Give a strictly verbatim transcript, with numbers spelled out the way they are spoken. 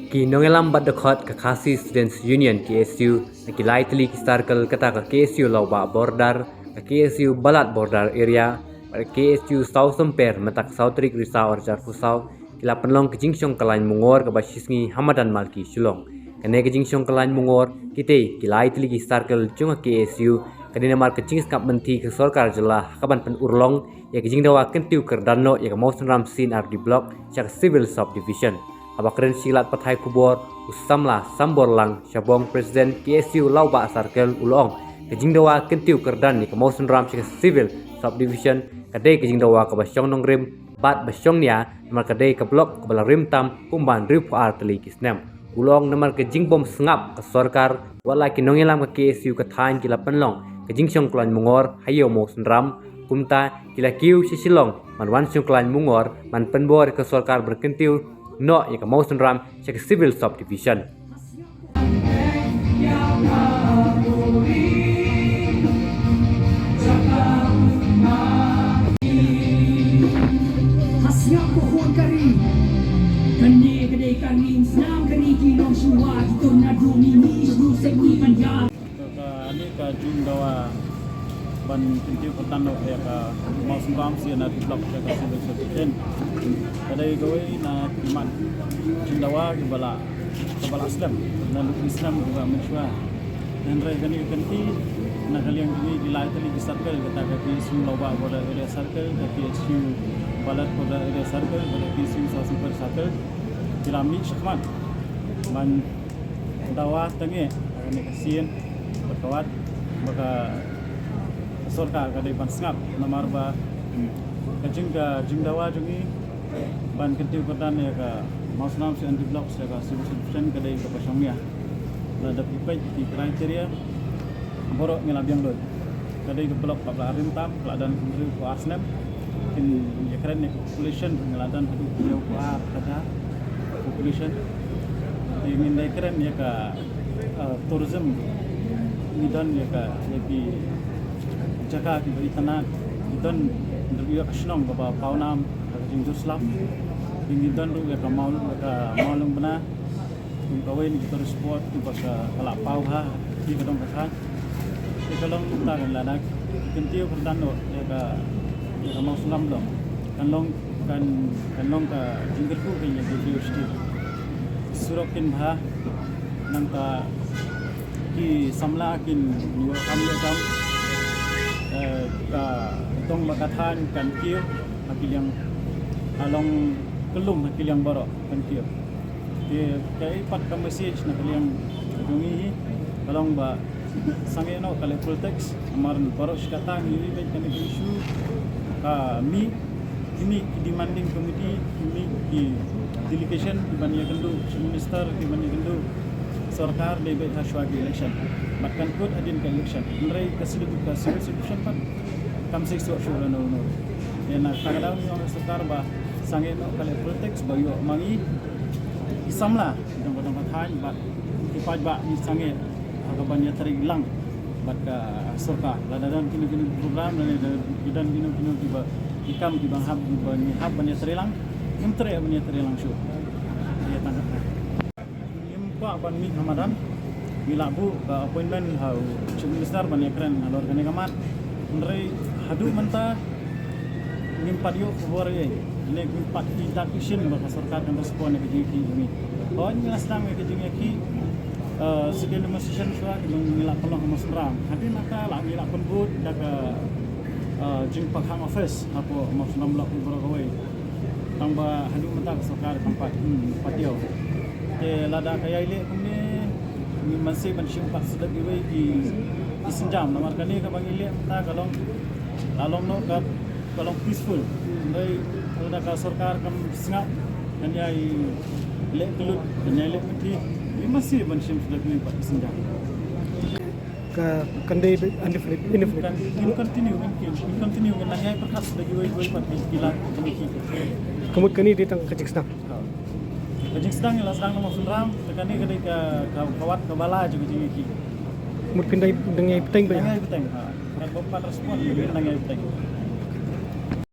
Ki nongïalam bad dkhot ka Khasi Students Union, K S U, na ki lai tylli ki circle, kata ka K S U Lawbah Border, ka K S U Balat Border Area, bad ka K S U South Samper, mynta ka saw tarik Risaw arhajar arphew saw, ki la pynlong ka jingshong kyllaiñ mungor kaba shisngi ha madan Malki Shillong. Kane ka jingshong kyllaiñ mungor, kitei ki lai tylli ki circle jong ka K S U, ka dei namar ka jingsngap mynthi ka sorkar jylla ha kaban pynurlong ïa ka jingdawa kyntiew kyrdan noh ïa ka Mawsynram C and R D Block sha ka Civil Subdivision. Haba kren sha ki lad pathai khubor, u samla Samborlang Shabong, President K S U Lawbah Circle, u la ong, ka jingdawa kyntiew kyrdan ïa ka Mawsynram sha ka Civil Subdivision ka dei ka jingdawa kaba shong nongrim bad ba shong nia, namar ka dei ka block kaba la rim tam kumba hynriewphew ar tylli ki snem. U la ong, namar ka jingbymsngap ka sorkar, wat la ki nongïalam ka K S U ka thaiñ ki la pynlong ka jingshong kyllaiñ mungor ha ïew Mawsynram, kumta ki la kiew sha Shillong ban wan shong kyllaiñ mungor ban pynbor ïa ka sorkar ban kyntiew noh ïa ka Mawsynram sha ka Civil Subdivision. Hasngap ko khun kari. Kane ka dei ka ring snam kari ki long shuwa ki tornado mini shu sek ni panjang. Ka, kane ka jingdawa ban kyntiew kyrdan noh ïa ka Mawsynram C and R D Block ïa ka Civil Subdivision. Ka dei kawei na ki mat jingdawa kiba la, kiba la slem na ki snem kiba mynshuwa. Hynrei kane ka kynti na ka liang jong ngi ki lai tylli ki circle, kata ka K S U Lawbah Border Area Circle, ka K S U Balat Border Area Circle, ka K S U South Samper Circle, ki la mih shakhmat ban dawa tyngeh ha kane ka sien, bad ka wad ba ka sorkar ka dei ban sngap, namar ba ka jing, ka jingdawa jong ngi ban kyntiew kyrdan ïa ka Mawsynram C and R D Block sha ka Civil Subdivision ka dei kaba shong nia. Lada phi peit ki criteria, baroh ngi la biang lut. Ka dei ka block kaba la rim tam, ka la don hynriewphew ar snem. Kin ïakren ïa ka population, ngi la don haduh hynriewphew ar hajar population. Te ngin da ïakren ïa ka, uh, tourism, ngi don ïa ka, ïa ki jaka kiba itynnad, ngi don ruh ïa ka shnong kaba pawnam ha ka jingjur slap. Te ngi don ruh ïa ka maw, ïa ka mawlymbna. Kum kawei na ki tourist spot kiba ka, ka la paw bha ha ki, ka dong ka thaiñ. Te ka long kumta, kan lada kyntiew kyrdan noh ïa ka, ïa ka Mawsynram Block, kan long, kan, kan long ka jingkyrkhu ka ïa ka biodiversity. Surok kin bha, nangta ki samla kin ïoh kam ïoh kam, eh, ka dong bad ka thaiñ kan kiew ha ki liang, ha long kyllum ha ki liang baroh kan kiew. Te kaei pat ka message na ka liang jong ngi hi, ka long ba sangeh noh ka leh poll tax, namar baroh shi katta ngi ïohi beit kane ka issue ka mih, ki mih ki demanding committee, ki mih ki delegation kiban ïakynduh Chief Minister, kiban ïakynduh sorkar dei beit ha shuwa ki election. Bad kan kut hadien ka election. Hynrei ka Civil, ka Civil Subdivision pat kam seisoh shuh lano lano. Te na kata ka daw ngi ong ha sorkar ba sangeh noh ka leh poll tax ba ïoh ma ngi ki samla jong ka dong ka thaiñ bad ki paidbah ngi sangeh ha kaban ïatrei lang bad ka sorkar. Lada don kino kino ki program, lada don kino kino kiba, ki kam kiba hap, kiba ngi hap ban ïatrei lang, ngim treh ban ïatrei lang shuh. Ïa tang kata. Ngim kwah ban mih ha madan. Ngi la buh ka appointment ha u Chief Minister ban ïakren halor kane ka mat. Hynrei haduh mynta ngim pat ïoh khubor ei ei. Lane ngim pat ïoh indication ba ka sorkar kan respond ïa ka jingïakhih jong ngi. Hooid ngi la sdang ïa ka jingïakhih, eh, sha ki demonstration shuwa, ki long ngi la pynlong ha Mawsynram. Hadien nangta la ngi la pynbud da ka, eh, jingpynkhang office hapoh Mawsynram Block baroh kawei. Tang ba haduh mynta ka sorkar kam pat, hmm, pat ïoh. Te lada ka ïai leh kumne, ngim mynsiem ban shim pat sdang iwei ki, ki sienjam. Namar kane kaba ngi leh mynta ka long, ka long noh ka, ka long peaceful. Hynrei lada ka sorkar kam sngap, kan ïai leh kyllut, kan ïai leh kynti, ngim mynsiem ban shim sdang iwei pat ki sienjam. Ka, kan dei indefinite, indefinite. Kan, kin continue, kan, kin, kin continue, kan nang ïai pyrkhat da kiwei kiwei pat ki, ki lad, ki, ki. Ka mut kane dei tang ka jingsdang. Ha. Ka jingsdang ïa la sdang na Mawsynram, te kane ka dei ka, ka, ka wad kaba lai jong ka jingïakhih. Mut phin dang, dang ïai bteng beit. Dang ïai bteng, ha. Katba pat respond, phin dang ïai bteng.